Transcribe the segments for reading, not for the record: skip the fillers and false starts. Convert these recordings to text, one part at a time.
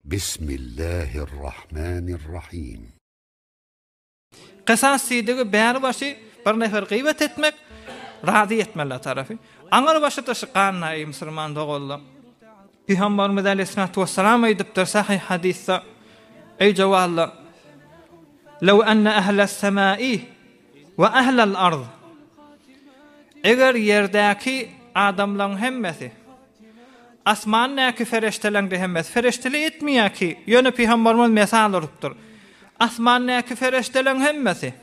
Bismillahirrahmanirrahim. Kysas diýdigi bäri başy bir nefer gyýbat etmek, razy etmeli tarapy. Aňyr başy-da şu ganna eý musulman doganlar. Pygamberimiz aleýhissalatu wessalam aýdypdyr sahyh hadysda, Eý jowanlar, Lew enne ehles-semai we ehlel ard Eger ýerdäki adamlaryň hemmesi, asmandäki fereşteleň-de hemmesi, fereşteli etmeýär ki, ýöne pygamberimiz mesal urupdyr. Asmandäki fereşteleň hemmesi,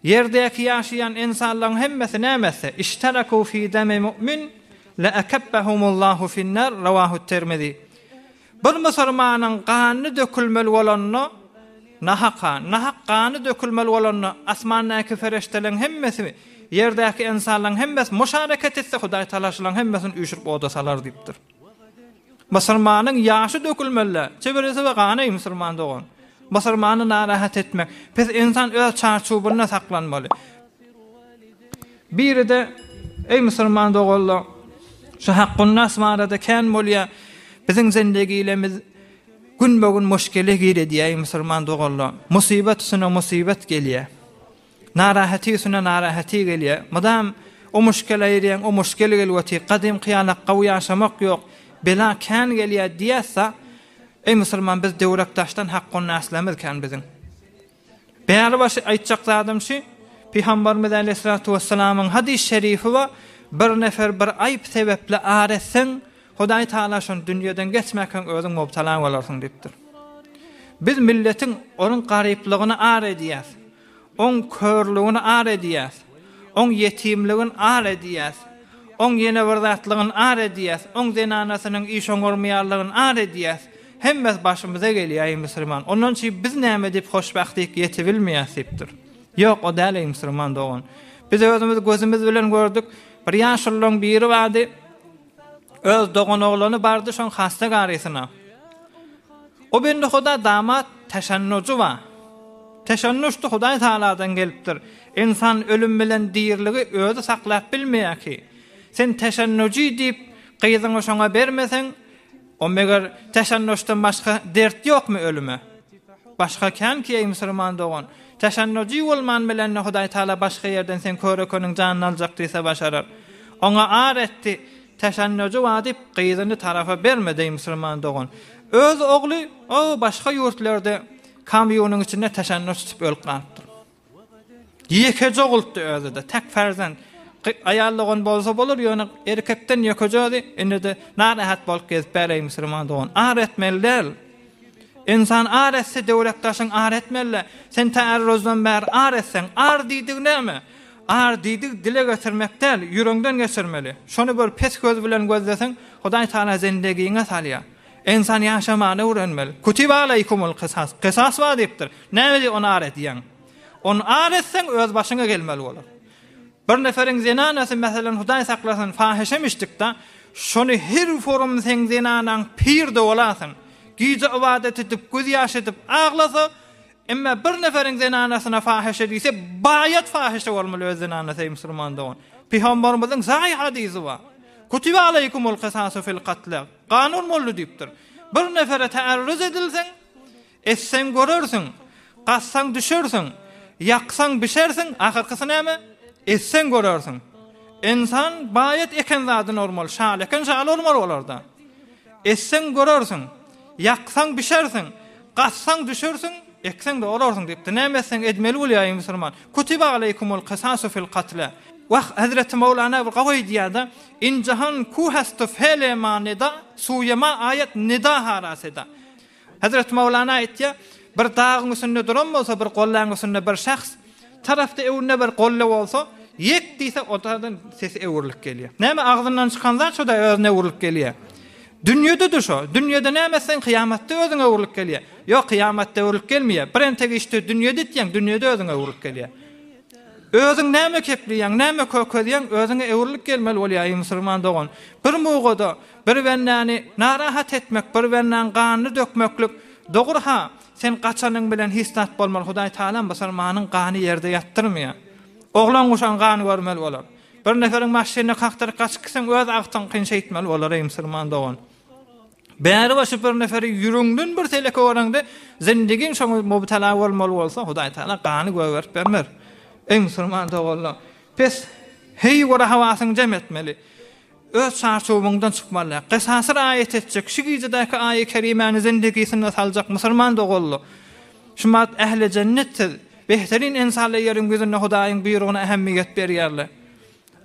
ýerdäki ýaşaýan ynsanlaryň hemmesi näme etse, işteraku fi demi mu'min le ekebbehumullahu finnar, Rawahu Tirmizi. Bir musulmanyň gany dökülmeli bolanda, nahak-ha, nahak gany dökülmeli bolanda, asmandaky fereşteleň hemmesi, ýerdäki ynsanlaryň hemmesi muşareket etse, Hudaý Tagala şularyň hemmesini üýşürip oda salar diýipdir. Musulmanyň ýaşy dökülmeli-dä, çeberesi we gany, musulman dogan. Musulmany narahat etmek. Pes ynsan öz çarçubynda saklanmaly. Biri-de, Eý musulman doganlar, şu Hakkunnas barada kän bolýar, biziň zendegilerimiz günbe-gün muşkile giredýär, eý musulman doganlar, musybat üstüne musybat gelýär, narahaty üstüne narahaty gelýär, mydam o muşkele girýäň, o muşkil gelip otyr, gadymky ýalak gowy ýaşamak ýok, bela kän gelýär diýýäs-de, eý musulman biz döwrekdaşdan Hakkunnaslarymyz kän biziň. Bäri başy aýtjak zadym şu, Pygambarymyz äleyhissalatu wessalamyň hadys şerifi bar, Bir nefer bir aýp sebäpli ar etseň, Hudaý Tagala şony dünýeden geçmäkäň özüň mubtala bolarsyň diýipdir. Biz milletiň onuň garyplygyny ar edýäs. Oň körlügini ar edýäs. Oň ýetimligini ar edýäs. Oň ýene bir zatlygyny ar edýäs. Oň zenanasynyň iş oňarmaýanlygyny ar edýäs. Hemmesi başymyza gelýär eý musulman. Ondan çy biz näme diýip hoşbahtyk ýetibilmeýäs diýipdir. Ýok o däl eý musulman dogan. Biz özümiz gözümiz bilen gördük. Bir ýaşululaň biri bardy. Öz doganoglany bardy şoň hassa garysyna. O bende huda damat teşennujy bar. Teşennuşdy Hudaý Tagaladan gelipdir. Ynsan ölüm bilen diriligi özi saklap bilmeýär ki. Sen teşennujy diýip gyzyňy şoňa bermeseň O meger teşennoşdan başga dert ýokmy ölüme? Başga kän ki eý musurman dogan. Teşennojy bolman bilende Hudaý Taala başga ýerden seň körekeniň janyny aljak diýse başarar. Oňa ar etdi, teşennojy bar diýip gyzyny tarapa bermedi eý musurman dogan. Öz ogly o başga ýurtlarda kamýunyň içinde teşennoş içip ölüp galypdyr. Ýekeje ogultdy özi-de, täk perzent. Aýal dogan bolsa bolar, ýöne erkekden ýekeje özi, indi-de narahat bolup gezip bäreý musulman dogan. Ar etmeli däl. Ynsan ar etse döwrekdaşyň ar etmeli-dä. Sen täerruzdan bäri ar etseň, ar diýdigi näme? Ar diýdigi dile getirmek däl, ýüregiňden geçirmeli. Şony bir pes göz bilen gözleseň, Hudaý Tagala zendegiňe salýar. Ynsan ýaşamany öwrenmeli. Kutiba aleýkumul kysas. Kysas bar diýipdir. Näme diýip ony ar edýäň? Ony ar etseň öz başyňa gelmeli bolar. Bir neferiň zenanasy meselem Hudaý saklasyn fahyşemişdik-da, şony her forum seň zenanaň pir dolasyn. Gije ybadat edip göz ýaş edip aglasa, Emma bir neferiň zenanasyna fahyşa diýse, baýat fahyşa bolmaly öz zenanasy eý musulman dogan. Pygambarymyzyň sahyh hadysy bar. Kutiba aleýkumul kysasu fil katla. Kanun boldy diýipdir. Bir nefere taarruz edilseň, etseň görersiň, gazsaň düşersiň, ýaksaň bişersiň, ahyrkysy näme? Etseň görersiň. Ynsan baýat eken zadyny urmaly, şal eken şaly urmaly bolarda. Etseň görersiň, ýaksaň bişersiň, gazsaň düşersiň, ekseň-de olarsyň diýipdir. Näme etseň edmeli bolýar eý musulman. Kutiba aleýkumul kysasu fil katla. Wah, Hezreti Mowlana bir gowy aýdýar-da, In jahan ku hastu fele ma nida, suýe ma aýat nida hara seda. Hezreti Mowlana aýtýar, bir dagyň üstünde duran bolsa, bir gollaň üstünde bir şahs, tarapda öwünde bir golla bolsa, ýek diýse, o taýdan sesi öwrülip gelýär. Näme agzyndan çykan zat şo-da özüne öwrülip gelýär. Dünýede-de şo. Dünýede näme etseň, kyýamatda özüňe öwrülip gelýär. Ýok, kyýamatda öwrülip gelmeýär. Bir entek işde dünýede etýäň, dünýede özüňe öwrülip gelýär. Özüň näme kepleýäň, näme kökezýäň, özüňe öwrülip gelmeli bolýar, eý musulman dogan. Bir mugada bir bendäni narahat etmek, bir bendäň ganyny dökmeklik dogry-ha, sen gaçanyň bilen hiç zat bolmaz, Hudaý Tagalam musulmanyň gany ýerde ýatdyrmaýar. Oglan-guşaň gany görmeli bolar. Bir neferiň maşynyna kakdyryp gaçyp gitseň, öz agtygyňkyny şeýtmeli bolar, eý musulman dogan. Bäri başy bir neferi ýüregiňden bir teleke göreňde, zindigiň şoňa mubtala bolmaly bolsa, Hudaý Tagala gany gögerip bermer. Eý musulman doganlar, pes, heý göre hawasyňy jem etmeli. Öz çarçuwyňdan çykmaly. Gysasy raýat etjek, şu gijedäki aýy kerimäni zindigisinde saljak musulman doganlar. Şumat ähli jennet siz, behterin ynsanlar ýeriň ýüzünde Hudaýyň buýrugyna ähemmiýet berýärler.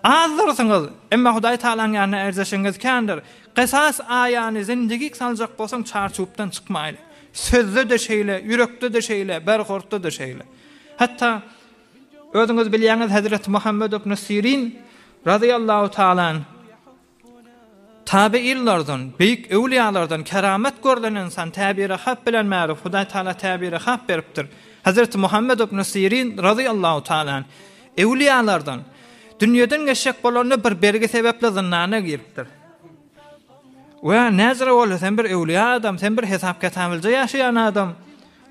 Azdyrsyňyz, emma Hudaý Tagalaň ýanynda erjeşiňiz kändir. Kysas aýany zindigik saljak bolsaň çarçupdan çykmaýly. Sözde-de şeýle, ýürekde-de şeýle, berhortda-da şeýle. Hatda özüňiz bilýäňiz Hezreti Muhammed ibn Sirin razyýallahu taala anh Tabeýinlerden, beýik öwlüýalardan keramat görlen ynsan täbiri hak bilen märuf, Hudaý Tagala täbiri hak beripdir. Hezreti Muhammed ibn Sirin razyýallahu taala anh öwlüýalardan dünýeden geçjek bolanda bir bergi sebäpli zyndana giripdir. We näzire boldy, sen bir öwlüýa adam, sen bir hesap-kitabylyja ýaşaýan adam.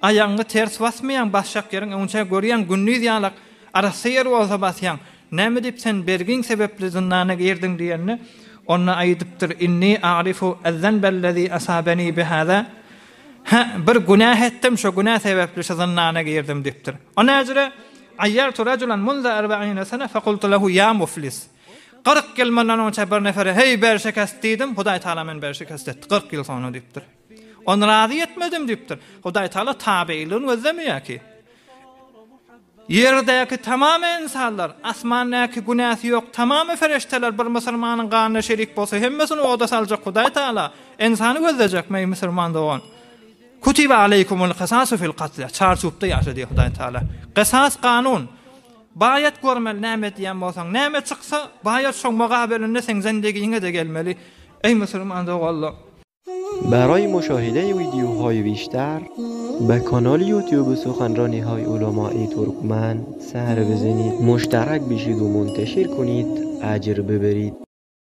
Aýagyňy ters basmaýaň, basjak ýeriň öňçä görýäň, gündiz ýalak arassa ýer bolsa basýaň. Näme diýip sen bergiň sebäpli zyndana girdiň diýende, onda aýdypdyr, Inni a'rifu ez-zenbellezî asabenî bihâzâ, Hä, bir günä etdim, şo günä sebäpli şu zyndana girdim diýipdir. O näjüre, Aýýartu rajulan munza erbe'ine sene fekultu lehu ýa muflis. 40 ýyl mundan öňçä bir nefere, Heý, berşekest diýdim, Hudaý Tagala meni berşekest etdi, 40 ýyl soňra diýipdir. Ony razy etmedim diýipdir. Hudaý Tagala tabeýligini gözlemeýär ki. Ýerdäki tamamy ynsanlar, asmandaky günäsi ýok tamamy fereşteler bir musulmanyň ganyna şerik bolsa hemmesini oda saljak Hudaý Tagala ynsany gözlejekmi eý musulman dogan? Kutibe aleýkumul kysasu fil katl çarçupda ýaşa diýýär Hudaý Tagala. Kysas kanun. Baýat görmeli näme edýän bolsaň, näme çyksa baýat şoň mugabelinde seň zendegiňe-de gelmeli. Eý musulman doganlar! برای مشاهده ویدیوهای بیشتر به کانال یوتیوب سخنرانی های علمای ترکمن سر بزنید مشترک بشید و منتشر کنید اجر ببرید.